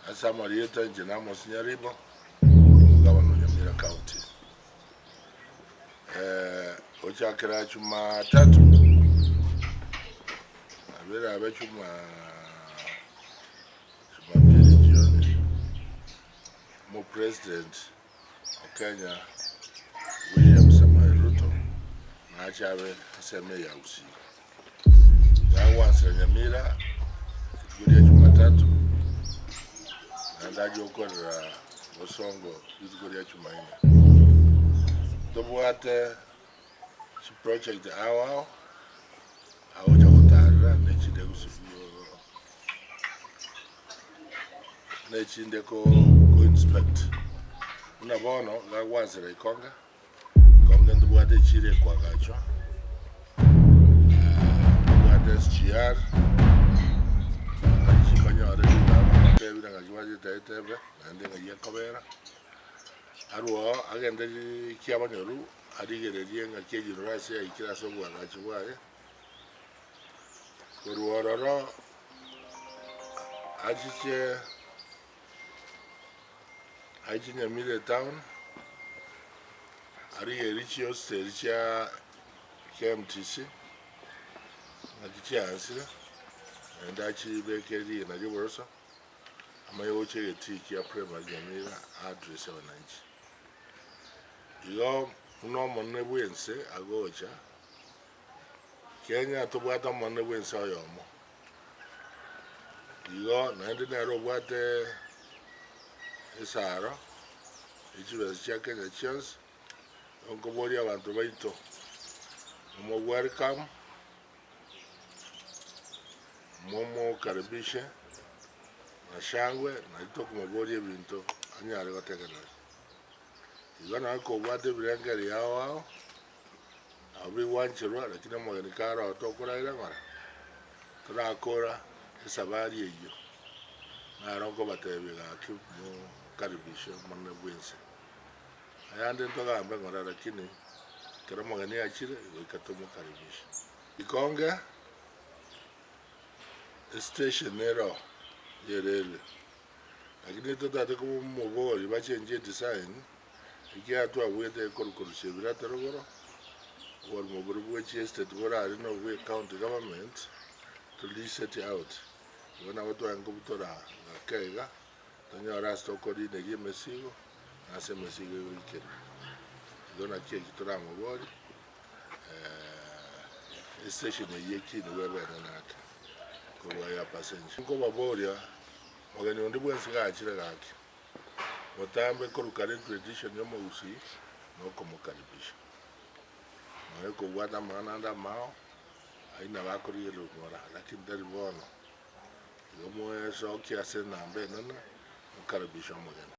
Ase amarieta inche na Amos Nyaribo, omogabana o Nyamira County. Gochakera Jumatatu, nabo erabe Juma Jumapili jioni, omopresident o Kenya William Samoei Ruto nache abe ensemo eye ya Gusii. Yagwansera Nyamira rituko ria Jumatatu, naende ache gokorera Bosongo rituko ria Jumaine. Ntobwate chiproject ao ao agocha gotarera na echinde na echinde ko inspect. Buna bono gagwansera ikonge. Ikonge ntobwate echiro ekoagachwa, ntobwate SGR, ng'aki mbanyore ribaga babatebire ng'aki bachete ebe, naende ng'ai ekobera. Arwo oo agende kiabanyoru arigererie ng'aki ejinore ase yaikire ase oboagachi bwaye, korwa ororo achiche. Aiche Nyamira etown, arigererie chihosteli chia KMTC naki chiansire, naende achibeke rigena ri'oboroso, amanye gocha egetii kia primary Nyamira aaddress abananchi. Igo buna omonene bwense agocha, Kenya tobwate omonene bwense oyomo. Igo naende nere obwate esaro ye chibesa chia Kenya chionsi, igo nkoboria abanto baito, momo welcome, momokaribishe na shangwe nario tokomoboria ebinto anyare gotegerera. Igo nonye kobwate ebirengererio ao ao. Nabo bigwancherwa, lakini omogeni kare oo tokoraera ng'ora, torakora esabari eyio, naro nkobatebia gaki mokaribishe omonene bwense. Ayande ntogambe ng'ora lakini ekero omogeni achire goika tomokaribishe. Ikonge estation ere oo ye railway, lakini totagete komoboria bachenjie edesign. Ekiagera twabwete korwa korusia ebirate rogoro, oborimo boria bwe chiestate bore aria na obwe county government, to lease it out. Igo nabo twarenge kobutora gake iga, tonyore ase tokorineria emesigo, na ase emesigo egoikerwa. Igo naki eki toramoborie, estation eyio ekinigwe ebe enene ake, korwa ya passenger. Nkobaboria, mogeni onde bwensi gachire gaki. Botambe korwa kare tradition y'omogusii nokomokaribisha. Nonya kobwate amang'ana ande amao, ayio nabo akorigereria ng'ora, lakini tari bono. Igo mwesokie ase enamba enene, mokaribishe omogeni.